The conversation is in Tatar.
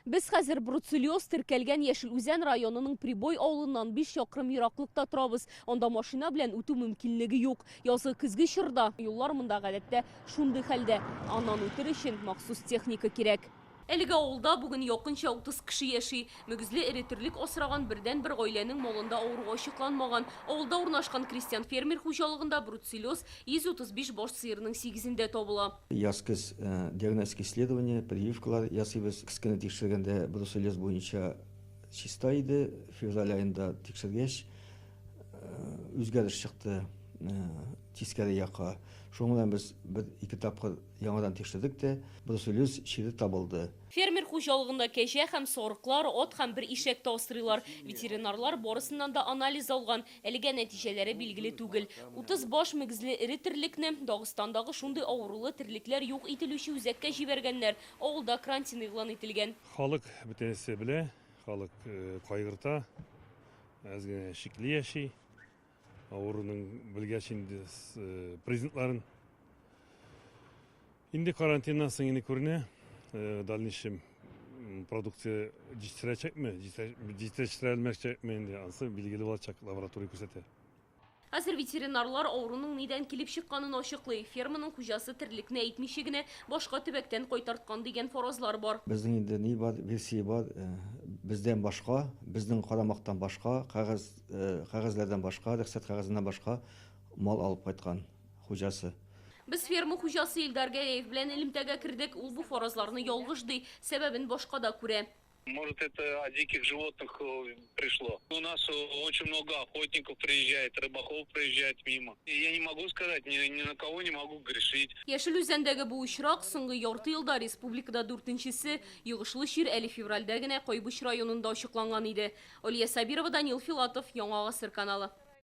Без хәзер бруцеллез теркәлгән Яшел Үзән районының Прибой авылыннан 5 чакрым ераклыкта торабыз. Анда машина белән үтү мөмкинлеге юк. Язгы-көзге чорда юллар монда гадәттә шундый хәлдә. Аннан үтер өчен махсус техника кирәк. Әлеге авылда бүген якынча 30 кеше яши. Мөгезле эре терлек асраган бердәнбер гаиләнең малында авыру ачыкланмаган. Авылда урнашкан крестьян-фермер хуҗалыгында бруцеллез 135 баш сыерның сигезендә табыла. Яз-көз диагностик исследование, прививкалар ясыйбыз. Көз көне тикшергәндә бруцеллез буенча чиста иде. Февраль аенда тикшергәч, үзгәреш чыкты тискәре якка. Шуның белән без бер-ике тапкыр Яңадан тикшердек тә, бруцеллез чире табылды. Фермер хуҗалыгында кәҗә һәм сарыклар, ат һәм бер ишәк тә асрыйлар. Ветеринарлар барысыннан да анализ алган, әлегә нәтиҗәләре билгеле түгел. 30 баш мөгезле эре терлекне Дагыстандагы шундый авырулы терлекләр юк ителүче үзәккә җибәргәннәр. Авылда карантин игълан ителгән. Халык бөтенесе белә, халык кайгырта, әз генә шикле яши. Авыруның белгәч инде признак-ларын. Инде карантиннан соң инде күренә, дальнейшем продукция җитештерәчәкме, җитештерә алмаячакмы инде, анысы билгеле булачак, лаборатория күрсәтә. Хәзер ветеринарлар авыруның нидән килеп чыкканын ачыклый. Ферманың хуҗасы терлекне әйтмичә генә башка төбәктән кайтарткан дигән фаразлар бар. Безнең инде ни бар, версия бар, бездән башка, безнең карамактан башка, кәгазь Кәгазьләрдән башка, рөхсәт кәгазеннән башка мал алып кайткан хуҗасы. Без ферма хуҗасы Илдар Гәрәев белән элемтәгә кердек. Ул бу фаразларны ялгыш ди, сәбәбен башкада күрә. Может, это от диких животных пришло. У нас очень много охотников приезжает, рыбаков приезжает мимо. Я не могу сказать, ни, ни на кого не могу грешить. Яшел Үзәндәге бу очрак соңгы ярты елда республикада дүртенчесе. Йогышлы чир әле февральдә генә Кайбыч районында ачыкланган иде. Алия Сабирова, Данил Филатов, Яңа Гасыр каналы.